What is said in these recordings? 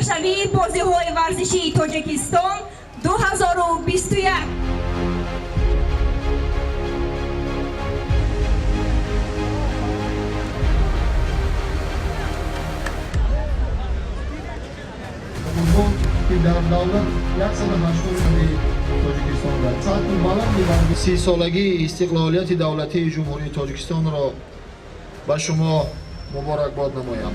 Кушодашавии бозиҳои варзишии Тоҷикистон 2021. Ки дар давлат 180 Тоҷикистон дар сатҳи баланди 30-солагии истиқлолияти давлатии Ҷумҳурии Тоҷикистонро ба шумо муборакбод намоям.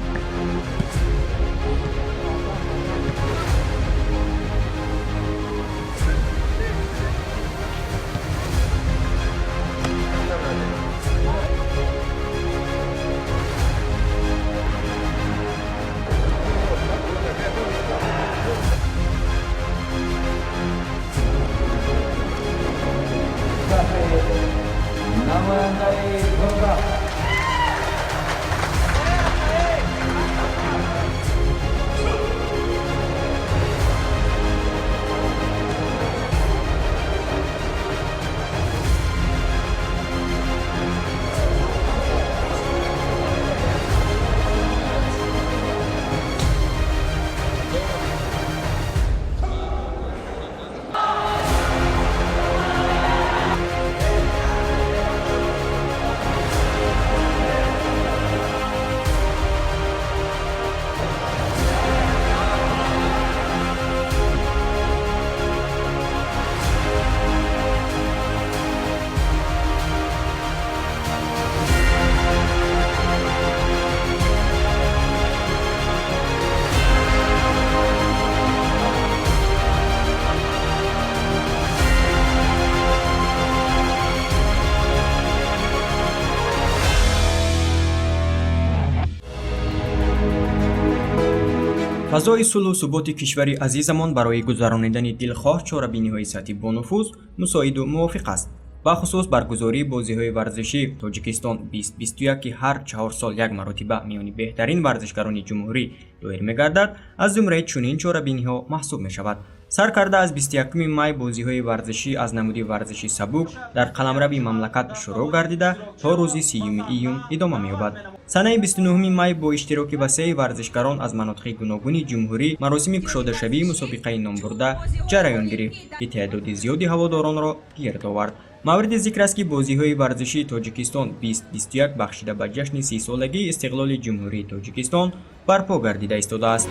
Намояндаи Гурда. Фазои сулҳу суботи кишвари азизамон барои гузаронидани дилхоҳ чорабиниҳои сатҳи бонуфуз мусоиду мувофиқ аст. Бахусус баргузории бозиҳои варзишӣ Тоҷикистон 2021, ки ҳар 4 сол як маротиба миёни беҳтарин варзишгарони ҷумҳурӣ доир мегардад, аз зумраи чунин чорабиниҳо маҳсуб мешавад. Сар карда аз 21 май бозиҳои варзишӣ аз намуди варзиши сабук дар қаламрави мамлакат шурӯъ гардида, то рӯзи 30 июн идома меёбад. Санаи 29 май бо иштироки васеи варзишгарон аз манотиқи гуногуни ҷумҳурӣ маросими кушодашавии мусобиқаи номбурда ҷараён гирифт, ки теъдоди зиёди ҳаводоронро гирд овард. Мавриди зикр аст, ки бозиҳои варзишии Тоҷикистон 2021 бахшида ба ҷашни 30-солагии истиқлоли Ҷумҳурии Тоҷикистон барпо гардида истодааст.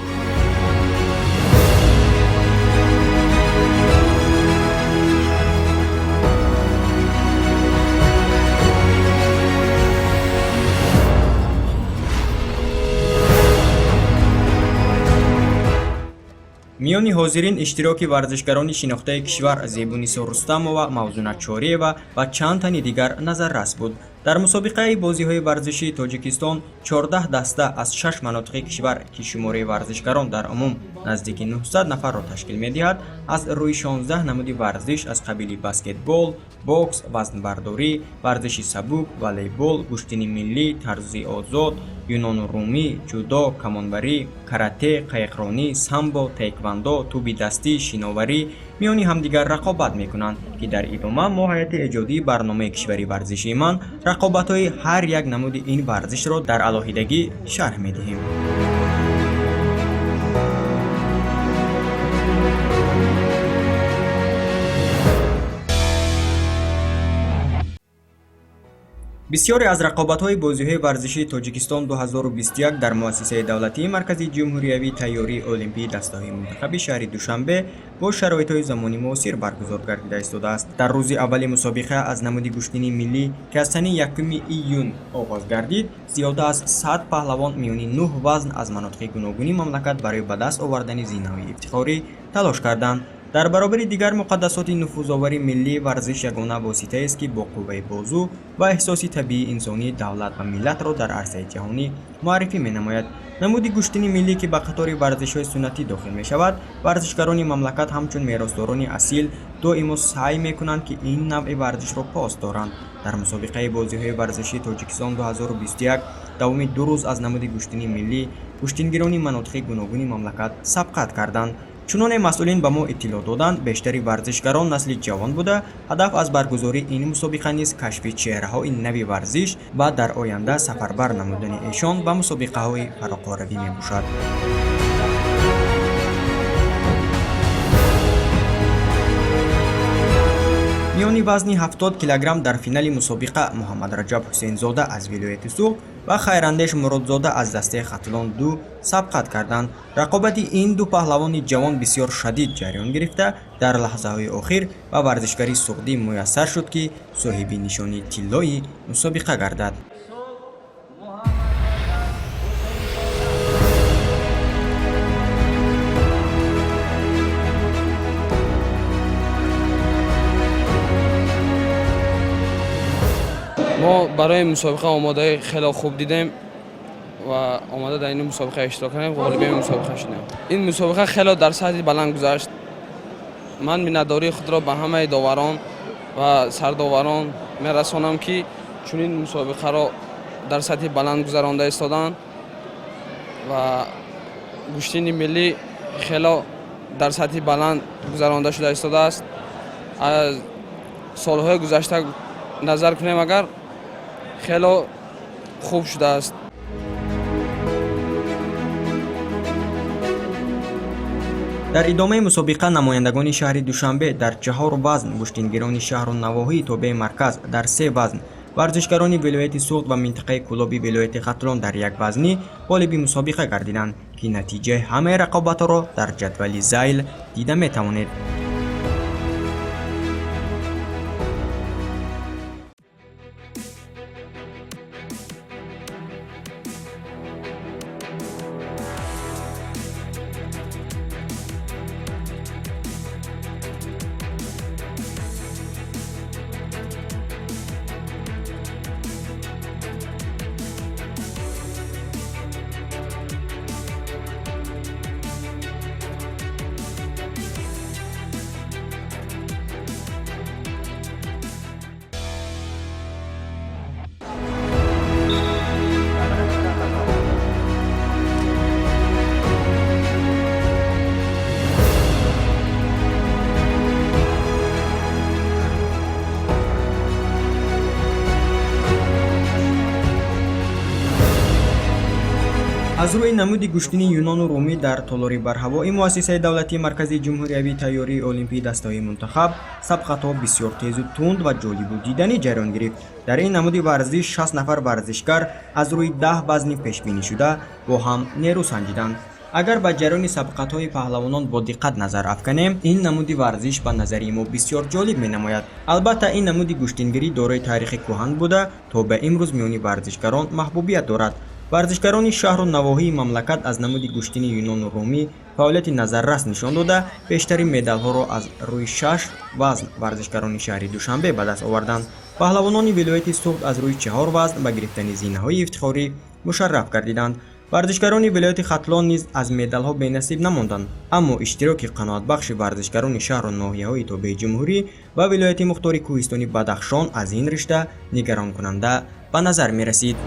Миёни ҳозирин иштироки варзишгарони шинохтаи кишвар Зебунисо Рустамова, Мавзуна Чориева ва чанд тани дигар назаррас буд. Дар мусобиқаи бозиҳои варзишии Тоҷикистон 14 даста аз шаш манотиқи кишвар, ки шумораи варзишгарон дар умум наздики 900 нафарро ташкил медиҳад, аз рӯи 16 намуди варзиш аз қабили баскетбол, бокс, вазнбардорӣ, варзиши сабук, волейбол, гӯштини миллӣ, тарзи озод, юнону румӣ, ҷудо, камонварӣ, карате, қайиқронӣ, самбо, таеквондо, тӯби дастӣ, шиноварӣ миёни ҳамдигар рақобат мекунанд, ки дар идома мо ҳайати эҷодии барномаи кишвари варзишии ман рақобатҳои ҳар як намуди ин варзишро дар алоҳидагӣ шарҳ медиҳем. Бисёре аз рақобатҳои бозиҳои варзишии Тоҷикистон 2021 дар муассисаи давлатии Маркази ҷумҳуриявии тайёрии олимпии дастаҳои мунтахаби шаҳри Душанбе бо шароитҳои замони муосир баргузор гардида истодааст. Дар рӯзи аввали мусобиқа аз намуди гӯштини миллӣ, ки аз санаи 1 июн оғоз гардид, зиёда аз 100 паҳлавон миёни нӯҳ вазн аз манотиқи гуногуни мамлакат барои ба даст овардани зинаҳои ифтихорӣ талош карданд. Дар баробари дигар муқаддасоти нуфузовари миллӣ, варзиш ягона воситаест, ки бо қувваи бозу ва эҳсоси табиии инсонӣ давлат ва миллатро дар арсаи ҷаҳонӣ муаррифӣ менамояд. Намуди гӯштини миллӣ, ки ба қатори варзишҳои суннатӣ дохил мешавад, варзишгарони мамлакат ҳамчун меросдорони асил доимо саъй мекунанд, ки ин навъи варзишро пос доранд. Дар мусобиқаи бозиҳои варзишии Тоҷикистон 2021 давоми 2 рӯз аз намуди гӯштини миллӣ гӯштингирони манотиқи гуногуни мамлакат сабқат карданд. Чуноне масъулин ба мо иттилоъ доданд, бештари варзишгарон насли ҷавон буда, ҳадаф аз баргузории ин мусобиқа низ кашфи чеҳраҳои нави варзиш ва дар оянда сафарбар намудани эшон ба мусобиқаҳои фароқоравӣ мебошад. Миёни вазни 70 килограмм дар финали мусобиқа Муҳаммадраҷаб Ҳусейнзода аз вилояти Суғд ва Хайрандеш Муродзода аз дастаи Хатлон 2 сабқат карданд. Рақобати ин ду паҳлавони ҷавон бисёр шадид ҷараён гирифта, дар лаҳзаҳои охир ба варзишгари суғдӣ муяссар шуд, ки соҳиби нишони тиллои мусобиқа гардад. Мо барои мусобиқа омодаи хеле хуб дидем ва омода дар ин мусобиқа иштирок кардем, ғолиби мусобиқа шудем. Ин мусобиқа хеле дар сатҳи баланд гузашт. Ман миннатдории худро ба ҳамаи доварон ва сардоварон мерасонам, ки чунин мусобиқаро дар сатҳи баланд гузаронда истоданд ва гӯштини миллӣ хеле дар сатҳи баланд гузаронда шуда истодааст. Аз солҳои гузашта назар кунем, агар хеле хуб шудааст. Дар идомаи мусобиқа намояндагони шаҳри Душанбе дар чаҳор вазн, гӯштингирони шаҳру навоҳии тобеи марказ дар се вазн, варзишгарони вилояти Суғд ва минтақаи Кӯлоби вилояти Хатлон дар як вазнӣ ғолиби мусобиқа гардиданд, ки натиҷаи ҳамаи рақобатҳоро дар ҷадвали зайл дида метавонед. Аз рӯи намуди гӯштини юнону румӣ дар толори барҳавои муассисаи давлатии марказии ҷумҳуриявии тайёрии олимпии дастаҳои мунтахаб сабқатҳо бисёр тезу тунд ва ҷолибу диданӣ ҷараён гирифт. Дар ин намуди варзиш 60 нафар варзишгар аз рӯи 10 вазни пешбинишуда бо ҳам нерӯ санҷиданд. Агар ба ҷараёни сабқатҳои паҳлавонон бо диққат назар афканем, ин намуди варзиш ба назари мо бисёр ҷолиб менамояд. Албатта, ин намуди гӯштингирӣ дорои таърихи кӯҳан буда, то ба имрӯз миёни варзишгарон маҳбубият дорад. Варзишгарони шаҳру навоҳии мамлакат аз намуди гӯштини юнону румӣ фаъолияти назаррас нишон дода, бештарин медалҳоро аз рӯи шаш вазн варзишгарони шаҳри Душанбе ба даст оварданд. Паҳлавонони вилояти Суғд аз рӯи чаҳор вазн ба гирифтани зинаҳои ифтихорӣ мушарраф гардиданд. Варзишгарони вилояти Хатлон низ аз медалҳо бенасиб намонданд, аммо иштироки қаноатбахши варзишгарони шаҳру ноҳияҳои тобеи ҷумҳурӣ ва вилояти мухтори кӯҳистони Бадахшон аз ин ришта нигаронкунанда ба назар мерасид.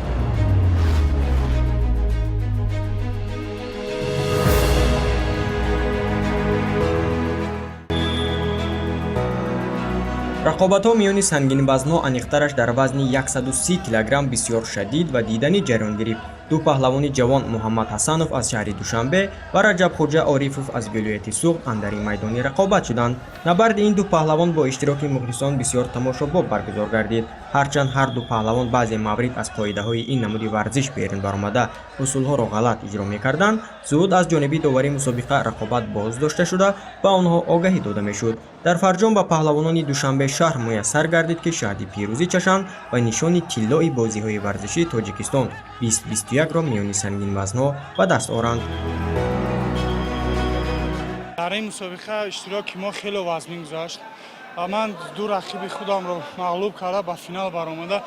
Рақобатҳо миёни сангинвазнҳо, аниқтараш дар вазни 130 килограмм, бисёр шадид ва диданӣ ҷараён гирифт. Ду паҳлавони ҷавон Муҳаммад Ҳасанов аз шаҳри Душанбе ва Раҷабхоҷа Орифов аз вилояти Суғд андари майдони рақобат шуданд. Набарди ин ду паҳлавон бо иштироки мухлисон бисёр тамошобоб баргузор гардид. Ҳарчанд ҳар ду паҳлавон баъзе маврид аз қоидаҳои ин намуди варзиш берун баромада, усулҳоро ғалат иҷро мекарданд, зуд аз ҷониби доварии мусобиқа рақобат боз дошта шуда, ба онҳо огаҳӣ дода мешуд. Дар фарҷом ба паҳлавонони Душанбе шаҳр муяссар гардид, ки шаҳди пирӯзӣ чашанд ва нишони тиллои бозиҳои варзишии Тоҷикистон 2021-ро миёни сангинвазнҳо ба даст оранд. Дар ин мусобиқа иштироки мо хеле вазмин гузашт ва ман ду рақиби худамро мағлуб карда, ба финал баромада.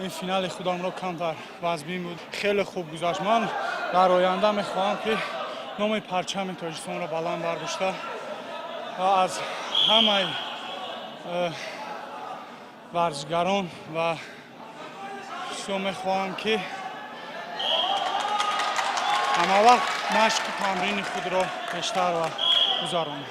Ин финали худамро камтар вазмин буд, хеле хуб гузашт. Ман дар оянда мехоҳам, ки номи парчами Тоҷикистонро баланд бардошта ва аз ҳамаи варзишгарон ва бисёр мехоҳам, ки ҳамавақт машқу тамрини худро бештар ва гузаронам.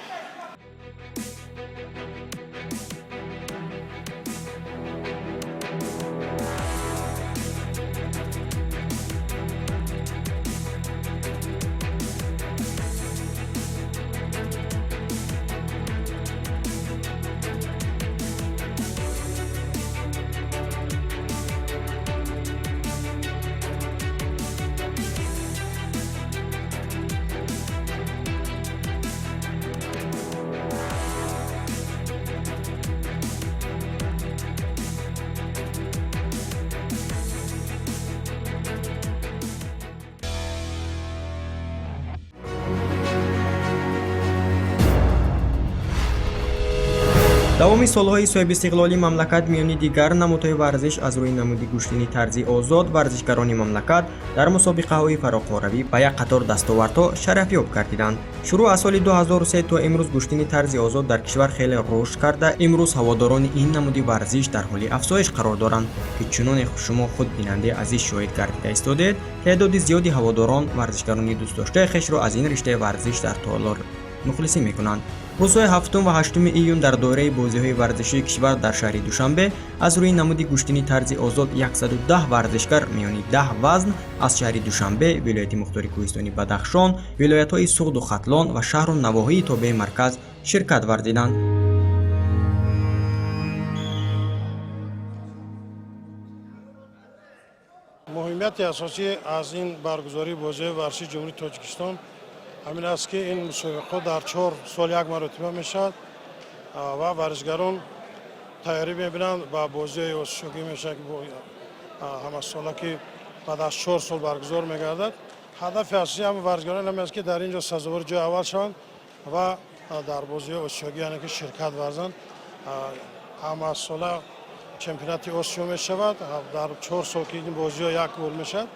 Давоми солҳои соҳибистиқлолии мамлакат миёни дигар намудҳои варзиш аз рӯи намуди гӯштини тарзи озод варзишгарони мамлакат дар мусобиқаҳои фароқоравӣ ба як қатор дастовардҳо шарафёб гардиданд. Шурӯъ аз соли 2003 то имрӯз гӯштини тарзи озод дар кишвар хеле рушд карда, имрӯз ҳаводорони ин намуди варзиш дар ҳоли афзоиш қарор доранд, ки чуноне шумо худ бинандаи азиз шоҳид гардида истодед, теъдоди зиёди ҳаводорон варзишгарони дӯстдоштаи хешро аз ин риштаи варзиш дар толор мухлисӣ мекунанд. Рӯзҳои 7 ва 8 июн дар доираи бозиҳои варзишии кишвар дар шаҳри Душанбе аз рӯи намуди гӯштини тарзи озод 110 варзишгар миёни 10 вазн аз шаҳри Душанбе, вилояти мухтори кӯҳистони Бадахшон, вилоятҳои Суғду Хатлон ва шаҳру навоҳии тобеи марказ ширкат варзиданд. Муҳимияти асосӣ аз ин баргузории бозиҳои варзишии Ҷумҳурии Тоҷикистон ҳамин аст, ки ин мусобиқаҳо дар 4 сол як маротиба мешавад ва варзишгарон тайёрӣ мебинанд ба бозиҳои осиёгӣ мешавад, ки ҳамасола, ки баъд аз 4 сол баргузор мегардад. Ҳадафи асосии ҳама варзишгарон ҳамин аст, ки дар ин ҷо сазовори ҷои аввал шаванд ва дар бозиҳои осиёгӣ, яъне ки ширкат варзанд. Ҳамасола чемпионати Осиё мешавад, дар 4 сол ки ин бозиҳо як бор мешавад.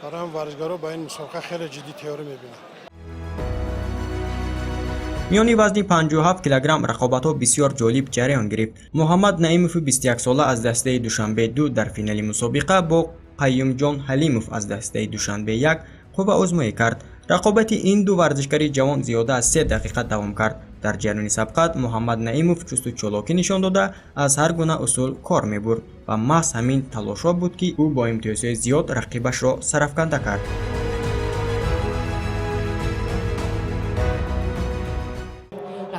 Барои ҳам варзишгаро ба ин мусобиқа хеле ҷиддӣ тайёрӣ мебинанд. Миёни вазни 57 килограмм рақобатҳо бисёр ҷолиб ҷараён гирифт. Муҳаммад Наимови 21-сола аз дастаи Душанбе 2 дар финали мусобиқа бо Қаюмҷон Ҳалимов аз дастаи Душанбе 1 қувваозмоӣ кард. Рақобати ин ду варзишгари ҷавон зиёда аз 3 дақиқа давом кард. Дар ҷараёни сабқат Муҳаммад Наимов чусту чолокӣ нишон дода, аз ҳар гуна усул кор мебурд ва маҳз ҳамин талошҳо буд, ки ӯ бо имтиёзҳои зиёд рақибашро сарафканда кард.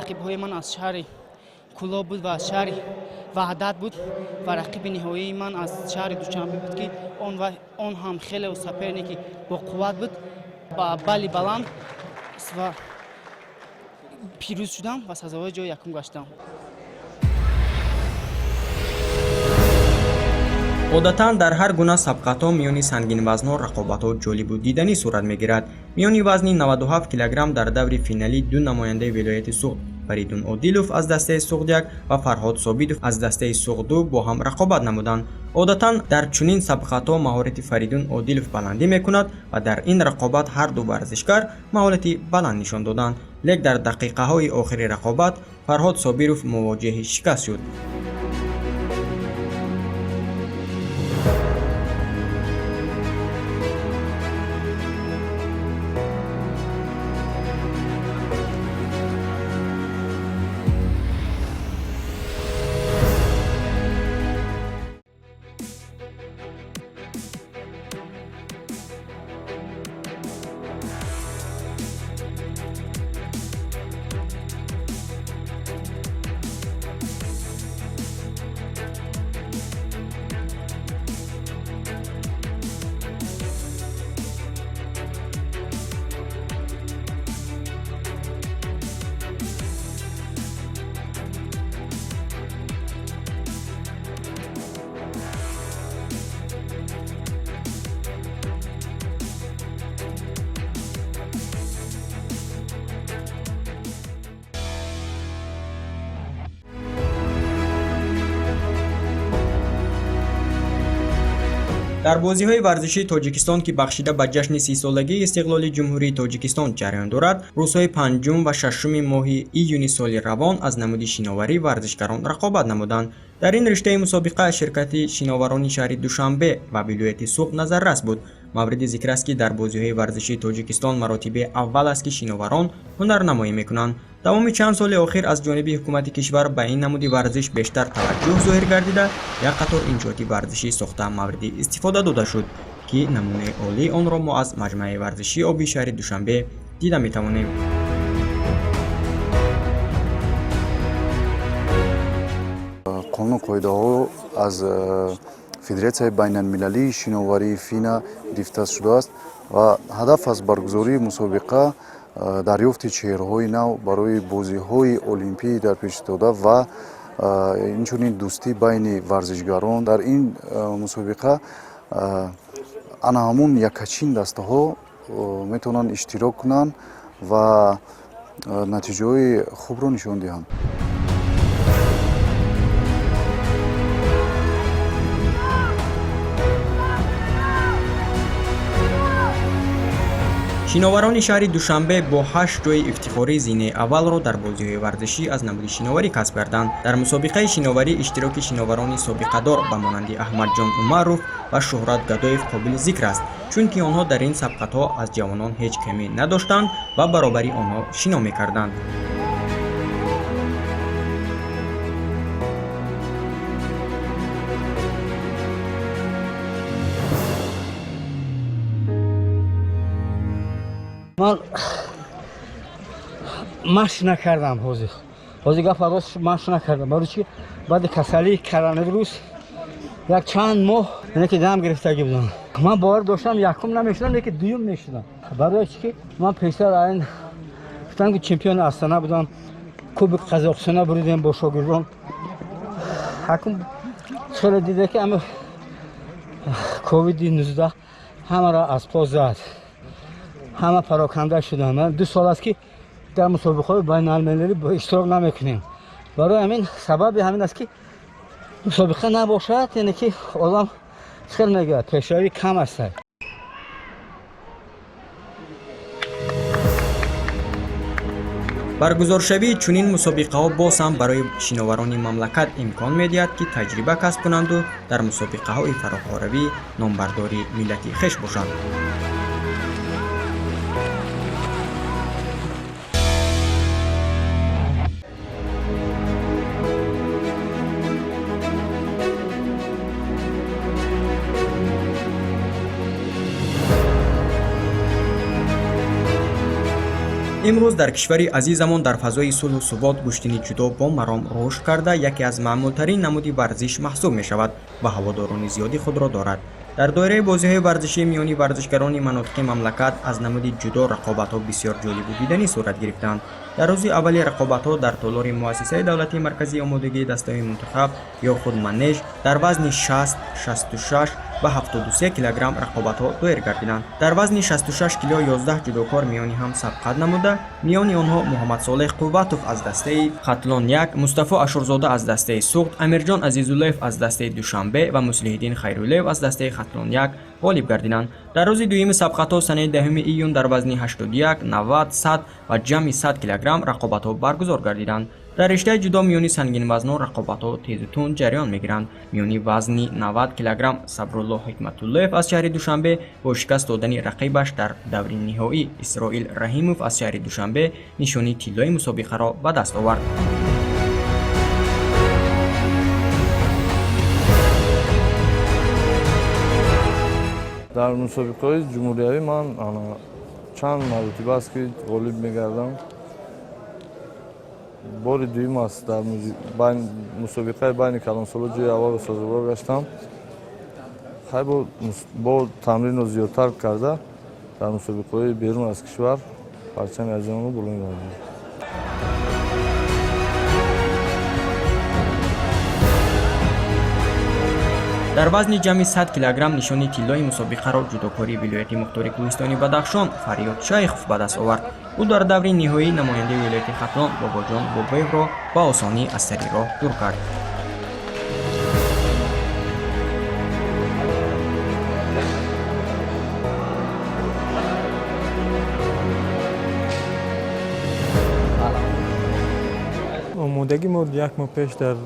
Рақибҳои ман аз шаҳри Кӯлоб буд ва аз шаҳри Ваҳдат буд ва рақиби ниҳоии ман аз шаҳри Душанбе буд, ки он ҳам хеле соперники боқувват буд. Ба балли баланд ва пирӯз шудам ва сазовори ҷои якум гаштам. Одатан дар ҳар гуна сабқатҳо миёни сангинвазнҳо рақобатҳо ҷолибу диданӣ сурат мегирад. Миёни вазни 97 килограмм дар даври финалӣ ду намояндаи вилояти Суғд, Фаридун Одилов аз дастаи Суғд 1 ва Фарҳод Собитов аз дастаи Суғд 2 бо ҳам рақобат намуданд. Одатан дар чунин сабқатҳо маҳорати Фаридун Одилов баландӣ мекунад ва дар ин рақобат ҳар ду варзишгар маҳорати баланд нишон доданд, лек дар дақиқаҳои охири рақобат Фарҳод Собиров мувоҷиҳи шикаст шуд. Дар бозиҳои варзишии Тоҷикистон, ки бахшида ба ҷашни 30-солагии истиқлоли Ҷумҳурии Тоҷикистон ҷараён дорад, рӯзҳои панҷум ва шашуми моҳи июни соли равон аз намуди шиноварӣ варзишгарон рақобат намуданд. Дар ин риштаи мусобиқа ширкати шиноварони шаҳри Душанбе ва вилояти Суғд назаррас буд. Мавриди зикр аст, ки дар бозиҳои варзишии Тоҷикистон маротибаи аввал аст, ки шиноварон ҳунарнамоӣ мекунанд. Давоми чанд соли охир аз ҷониби ҳукумати кишвар ба ин намуди варзиш бештар таваҷҷӯҳ зоҳир гардида, як қатор иншооти варзишӣ сохта мавриди истифода дода шуд, ки намунаи олии онро мо аз маҷмӯаи варзишии обии шаҳри Душанбе дида метавонем. Қонуну қоидаҳо аз Федератсияи байналмилалии шиноварии ФИНА гирифта шудааст ва ҳадаф аз баргузории мусобиқа дарёфти чеҳраҳои нав барои бозиҳои олимпӣ дар пешистода ва инчунин дӯстӣ байни варзишгарон. Дар ин мусобиқа ана ҳамун якачин дастаҳо метавонанд иштирок кунанд ва натиҷаҳои хубро нишон диҳанд. Шиноварони шаҳри Душанбе бо 8 ҷойи ифтихорӣ зинаи аввалро дар бозиҳои варзишӣ аз намуди шиноварӣ касб карданд. Дар мусобиқаи шиноварӣ иштироки шиноварони собиқадор ба монанди Аҳмадҷон Умаров ва Шуҳрат Гадоев қобили зикр аст, чунки онҳо дар ин сабқатҳо аз ҷавонон ҳеҷ камӣ надоштанд ва баробари онҳо шино мекарданд. Ман машқ накардам ҳозир. Ҳозир гапа рост, машқ накардам. Барои чи баъди касалии коронавирус як чанд моҳ яъне ки дам гирифтагӣ будам. Ман бовар доштам, якум намешудам, лекин дуюм мешудам. Барои чи ки ман пештар айн гуфтам ки чемпиони Астана будам, Кубок Қазоқистона буридем бо шогирдон. Ҳакум хеле дида ки ама ковиди 19 ҳамаро аз по зад, ҳама пароканда шуданд. Ман 2 сол аст ки дар мусобиқаҳои байналмилалӣ иштирок намекунем. Барои ҳамин сабаби ҳамин аст ки мусобиқа набошад, яъне ки одам хел мегӯяд, пешравӣ кам аст. Баргузоршавии чунин мусобиқаҳо боз ҳам барои шиноварони мамлакат имкон медиҳад, ки таҷриба касб кунанду дар мусобиқаҳои фароқоравӣ номбардори миллати хеш бошанд. Имрӯз дар кишвари азизамон дар фазои сулҳу субот гӯштини ҷудо бо маром рушд карда, яке аз маъмултарин намуди варзиш маҳсуб мешавад ва ҳаводорони зиёди худро дорад. Дар доираи бозиҳои варзишӣ миёни варзишгарони манотиқи мамлакат аз намуди ҷудо рақобатҳо бисёр ҷолибу диданӣ сурат гирифтанд. Дар рӯзи аввали рақобатҳо дар толори муассисаи давлатии марказии омодагии дастаҳои мунтахаб ё худ манеж дар вазни 60, 66 ва 73 килограмм рақобатҳо доир гардиданд. Дар вазни 66 кило 11 ҷудокор миёни ҳам сабқат намуда, миёни онҳо Муҳаммадсолеҳ Қувватов аз дастаи Хатлон 1, Мустафо Ашурзода аз дастаи Суғд, Амирҷон Азизуллоев аз дастаи Душанбе ва Муслиҳиддин Хайруллоев аз дастаи Хатлон 1 ғолиб гардиданд. Дар рӯзи дуюми сабқатҳо санаи 10 июн дар вазни 81, 90, 100 ва ҷамъи 100 килограмм рақобатҳо баргузор гардиданд. Дар риштаи ҷудо миёни сангинвазнон рақобатҳо тезу тунд ҷараён мегиранд. Миёни вазни 90 килограмм Сабрулло Ҳикматуллоев аз шаҳри Душанбе бо шикаст додани рақибаш дар даври ниҳоӣ Исроил Раҳимов аз шаҳри Душанбе нишони тиллои мусобиқаро ба даст овард. Дар мусобиқаҳои ҷумҳуриявӣ ман чанд маротиба аст ки ғолиб мегардам. Бори дуюм аст дар мусобиқаи байни калонсоло ҷои аввалро сазовор гаштам. Хай бо тамринро зиёдтар карда дар мусобиқаҳои берун аз кишвар парчами азизонро буланд гардидам. Дар вазни ҷамъи 100 килограмм нишони тиллои мусобиқаро ҷудокори вилояти мухтори кӯҳистони Бадахшон Фарёд Шайхов ба даст овард. Ӯ дар даври ниҳоӣ намояндаи вилояти Хатлон Бобоҷон Бобоевро ба осонӣ аз сари роҳ дур кард. Омодагӣ мо як моҳ пеш дар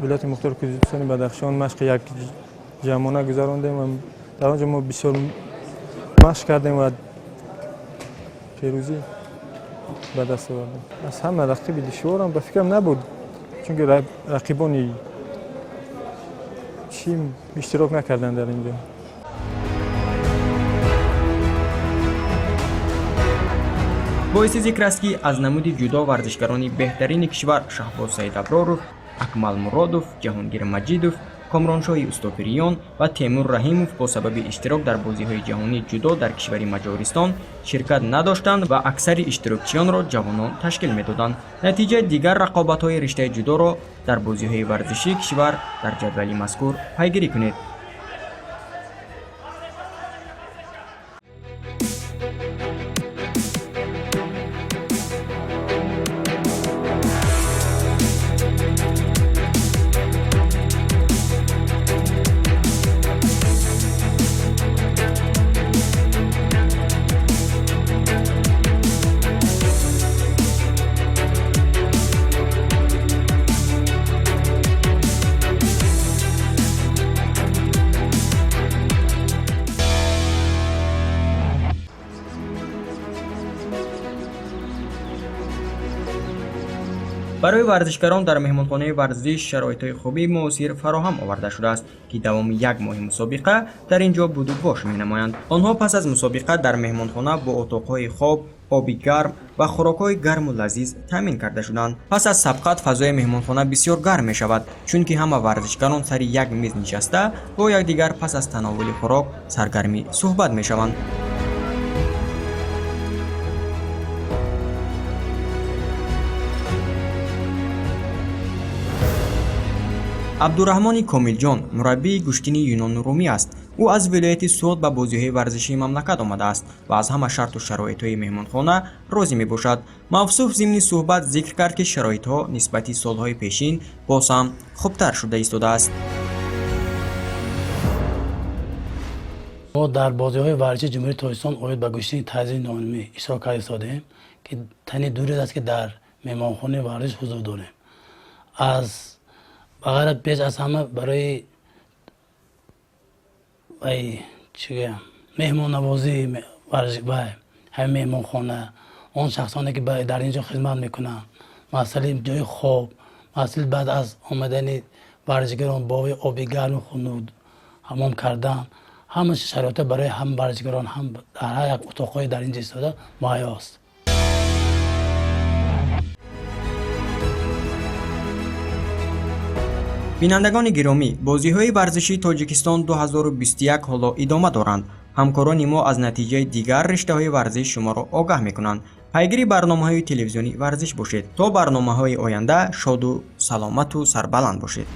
вилояти мухтори кӯҳистони Бадахшон машқи як ҷамъона гузарондем ва дар он ҷо мо бисёр машқ кардем ва пирӯзӣ ба даст овардем. Аз ҳама рақиби душворам ба фикрам набуд, чунки рақибони чӣ иштирок накарданд дар ин ҷо. Боиси зикр аст, ки аз намуди ҷудо варзишгарони беҳтарини кишвар Шаҳбоз Саидаброров, Акмал Муродов, Ҷаҳонгир Маҷидов, Комроншоҳи Устопириён ва Темур Раҳимов бо сабаби иштирок дар бозиҳои ҷаҳонии ҷудо дар кишвари Маҷористон ширкат надоштанд ва аксари иштирокчиёнро ҷавонон ташкил медоданд. Натиҷаи дигар рақобатҳои риштаи ҷудоро дар бозиҳои варзишии кишвар дар ҷадвали мазкур пайгирӣ кунед. Барои варзишгарон дар меҳмонхонаи варзиш шароитҳои хуби муосир фароҳам оварда шудааст, ки давоми як моҳи мусобиқа дар ин ҷо буду бош менамоянд. Онҳо пас аз мусобиқа дар меҳмонхона бо отоқҳои хоб, оби гарм ва хӯрокҳои гарму лазиз таъмин карда шуданд. Пас аз сабқат фазои меҳмонхона бисёр гарм мешавад, чунки ҳама варзишгарон сари як миз нишаста бо якдигар пас аз тановули хӯрок саргармӣ суҳбат мешаванд. Абдураҳмони Комилҷон мураббии гӯштини юнону румӣ аст. Ӯ аз вилояти Суғд ба бозиҳои варзишии мамлакат омадааст ва аз ҳама шарту шароитҳои меҳмонхона розӣ мебошад. Мавсуф зимни суҳбат зикр кард, ки шароитҳо нисбати солҳои пешин боз ҳам хубтар шуда истодааст. Мо дар бозиҳои варзишии Ҷумҳурии Тоҷикистон оид ба гӯштини тарзи юнонӣ иштирок карда истодаем, ки тани ду рӯз аст, ки дар меҳмонхонаи варзиш ҳузур дорем. Аз ба ғайр пеш аз ҳама барои вай чӣ гӯям, меҳмоннавозӣ вай ҳамин меҳмонхона, он шахсоне ки дар ин ҷо хизмат мекунанд, масъалаи ҷои хоб, масъалаи баъд аз омадани варзишгарон бо оби гарму хунук ҳамом кардан, ҳама шароитҳо барои ҳам варзишгарон, ҳам дар ҳар як утоқҳои дар ин ҷо истода муҳайё аст. Бинандагони гиромӣ, бозиҳои варзишии Тоҷикистон 2021 ҳоло идома доранд. Ҳамкорони мо аз натиҷаи дигар риштаҳои варзиш шуморо огаҳ мекунанд. Пайгири барномаҳои телевизиони варзиш бошед. То барномаҳои оянда шоду саломату сарбаланд бошед.